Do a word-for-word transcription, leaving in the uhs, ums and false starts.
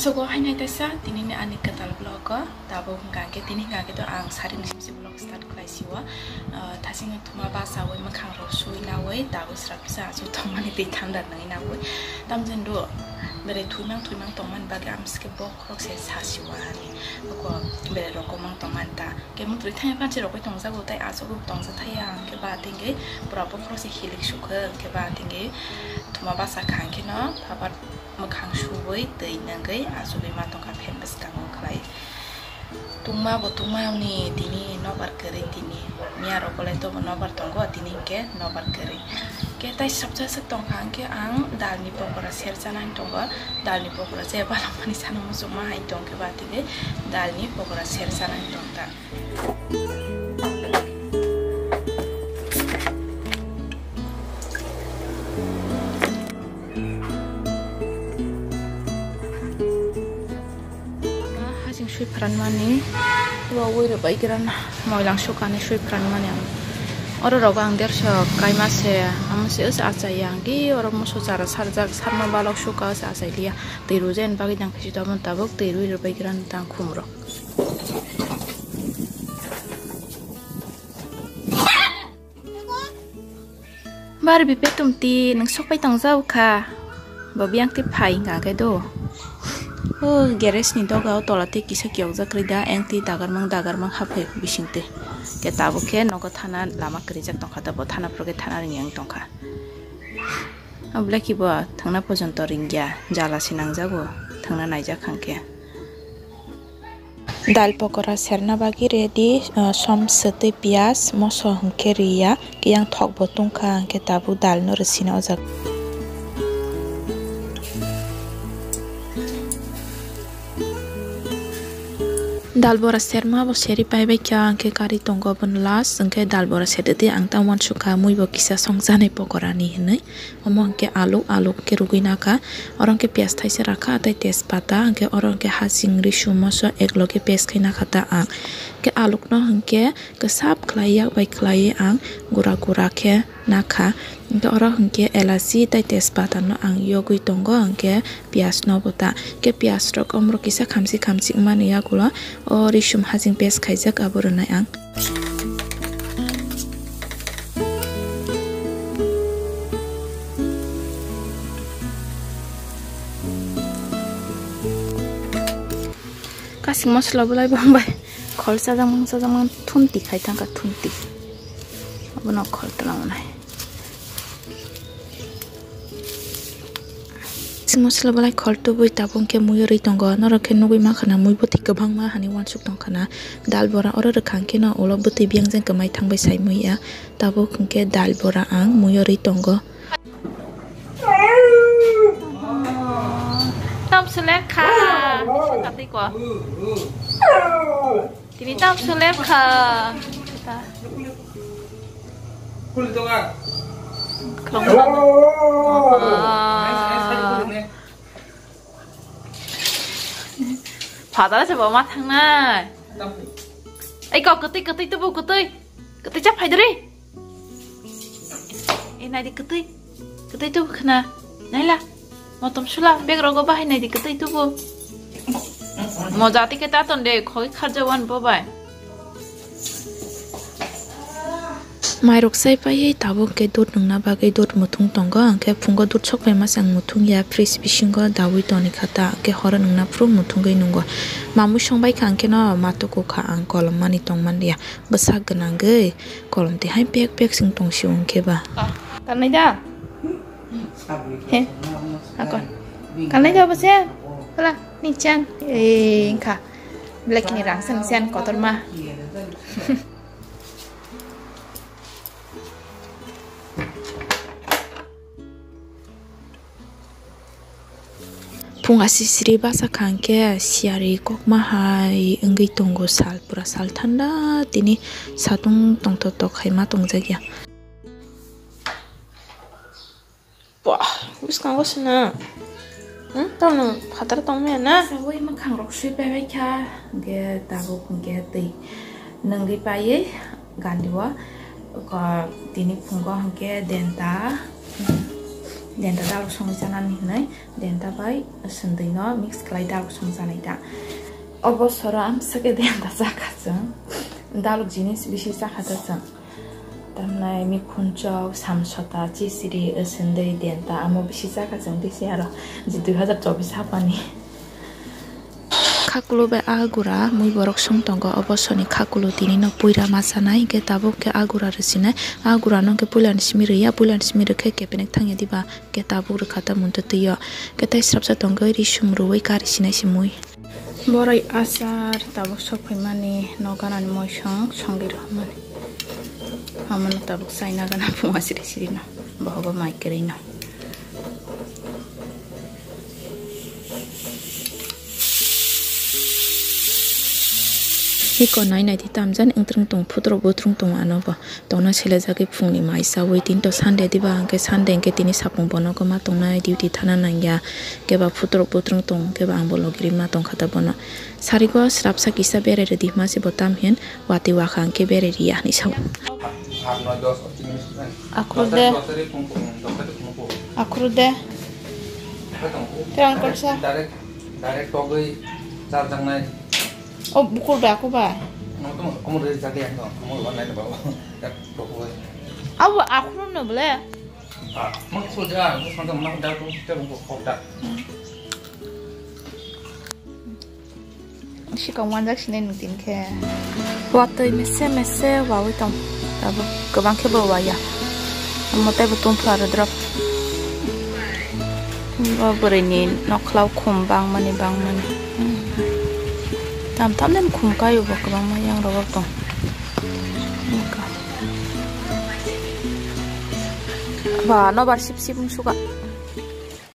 Sogo hainai taisa, tinini ani kwtal vlog o, tabuk hwnkha khe, tini hwnkha khe to ang sari ni simsi vlog start khlai si o. Ah, thasing thuma basawi, mwkhang rok sui nawi, tabuk srap sa achu thongmani twi thanda nangwi nawi. Tamjani do, bere thuimang thuimang tongmani bagwi amsike bokhorok se sa si o ani. Oko bere rok komang tongmani ta. Khe mwtwrwi thangya panchi rokbai tongjago, tai aswk tongjak thaya, hwnkhe ba tingwi pura bokhorok se hilik sukha, hwnkhe ba tingwi thuma basa kha, hwnkhe no phabar mwkhang suwi twi nangwi achugwi ma tongkha fan bwskango khlai. Tungma bo tungma ni tini nobar kwrwi tini, miya rok bolai tobo nobar tongo, tini hwnkhe nobar kwrwi. Khe tai sabjaswk tongkha, hwnkhe ang dal ni pokora ser chanani tongo, dal ni pokora se balamani sana muchungma hai tongkhe ba tingwi dal ni pokora ser chanani tongkha. Hajing sui phranmani, ua ui rwbai gran moilang sukani sui phranmani ang. Oro rogo ang derso kaima se, amo se os achai ya, ang ki oro musu chara sarjak, sarma balok suka os achai liya. Twi rwjani bagwi tang khe si tabuk twi rwi rwbai gran tang khum rok. Barbie petum ti nwng sokpai tong jao kha. Bo biyang ti phai hwnkha khe do. O garage ni doga o tola tei kisa kiyokjak kwrwi da, eng ti dagarmang dagarmang haphai bising twi. Khe tabuk khe nogo thana lama kwrwijak tongkha, da bo thana phuru khe thana ringya wng tongkha. Obo le kibo thangna pojonto ringya, jala se nangjago, thangna naijak hwnkhe. Dal pokora serna bagwi ready, ah, som swtwi piyaj, moso hwnkhe riya, kiyang thok bo tungkha, hwnkhe tabuk dal no rwsina o jaga. Dal bora serma bo seri pai bai kha, hwnkhe kari tongo bono last, hwnkhe dal bora serdi ang ta uansukha mui bo kisa songjanai pokora ni hinwi. Omo hwnkhe aluk, aluk khe rwgwi nakha. Oro hwnkhe piyaj thaisa rakha, tei tejpata, hwnkhe oro hwnkhe haching, risum, moso ek loge paste khai nakha ta ang. Hwnkhe alukno hwnkhe kwsap khlai yak bai khlaiwi ang gura gura khe nakha. Hwnkhe oro hwnkhe elachi tei tejpatano ang yogwi tongo, hwnkhe piyajno bo ta. Hwnkhe piyajrok omorok kisa khamchi khamchi wngmani yagulo o risum haching paste khaijak abo rwnai ang. Kasing mosola bolai bang bai khol chajakmang chajakmang thunti khai thangkha, thunti. Abono khol tongna nai. Sing mosola bolai khol tubui tabuk hwnkhe mui rwi tongo. Norok khe nugui mankha na mui bwtwi kwbangma hani uansuk tongkha na. Dal bora oro rwkha hwnkhe no ulo bwtwi biyang jeng kwmai thangbai sai mui ya. Tabuk hwnkhe dal bora ang mui rwi tongo. Tam selek kha. Tini tam selek kha. Kuli tonga. Khulum. Father se bo ma thangnai. Ei kok kwtwi, kwtwi tubu, kwtwi. Kwtwi cha phai diri. Ei naidi kwtwi. Kwtwi tubu khna. Naila. Motom sula bag rogo bahai naidi kwtwi tubu. Moja tike ta ton de khoi kharja wan bo bai. Mairok sai paiwi tabuk hwnkhe dud nungna bagwi dud muthung tongo, hwnkhe phungo dud sok paima se ang muthung ya, fridge bisingo daui toni kha ta, hwnkhe horo nungna phuru muthungwi nungo. Mamui songbai kha hwnkhe no ma tuku kha ang kolom mani tongman ya, bwsak gwnangwi kolom tihai pek pek sing tong sio hwnkhe ba. Kanai da? He? Akon. Kanai da bwse? Pala, ni chan. Eh, wngkha. Black ni rang sen sen kotorma. Phung asisiri basa kha hwnkhe siyari kokma hai wngwi tongo sal pura sal thanda tini satung tongthok tok hai ma tongjakya. Wah, bwskango se na. Hmm, tamo nwng phataro tongmaya na? Sawi mwkhang rok sui paibai kha, hwnkhe tabuk hwnkhe twi nungwi paiwi gandi o. Ko tini phungo hwnkhe denta. Denta dalok songwi chanani hinwi denta bai swndwi no mix khlai dalok songchanai ta. O bosoro amswk khe denta chakha chwng. Dalok jinis bisi chakha ta chwng. Tamnai mikhun chok, samsota, chisiri, swndwi, denta amo bisi chakha chwng bisi aro je dui hazar chobbish hapani. Khakulu bai agura mui borok song tongo, obo soni khakulu tini no puira ma chanai, hinkhe tabuk khe agura rwsinai, agura no hinkhe puila ni simi rwya, puila ni simi rwkhe kepenek thangya diba, hinkhe tabuk rwkha ta munto twi o, hinkhe tai srapsa tongwi risum rwui kari sinai se mui. Boroi achar tabuk sok phaimani, nok ganani moisong songwi rwmani, amono tabuk chaina gana phunga siri siri no, bohogo mai kwrwi no. Hiko nai nai di tamjan wngtrwng tong, phutrok butrwng tong ano bo. Tongna selejagwi phungni mai chawi tinto Sunday diba, hwnkhe Sunday hwnkhe tini sapung bono kwma tongnai, duty thana nangya, keba phutrok butrwng tong, keba angbo logirima tongkha ta bono. Sarigo srapsa kisa berai rwdi hwnma se bo tam hin watwi wakha hwnkhe berai riya hinwi sao. Akhuru de. Akhuru de. Tei ang korsa. Direct, direct togwi charjaknai. O bukur bai, aku bai. Omo to, omo rejak ya, no, omo online ba. Abo akhuru no bole. Ah, mo soja, mo soja, mo da, mo da. Sikang wanjak sinai nung tin khe. Watwi mese mese wawi tong. Abo kwbang khe bo waya. Omo tei bo tongphla rwdrop. Bo bwrwini nokhlao khum bangmani bangmani. Tam tam den khum kaio bo kwbangma yang rogor tong. Ba nobar sip sip wng suka.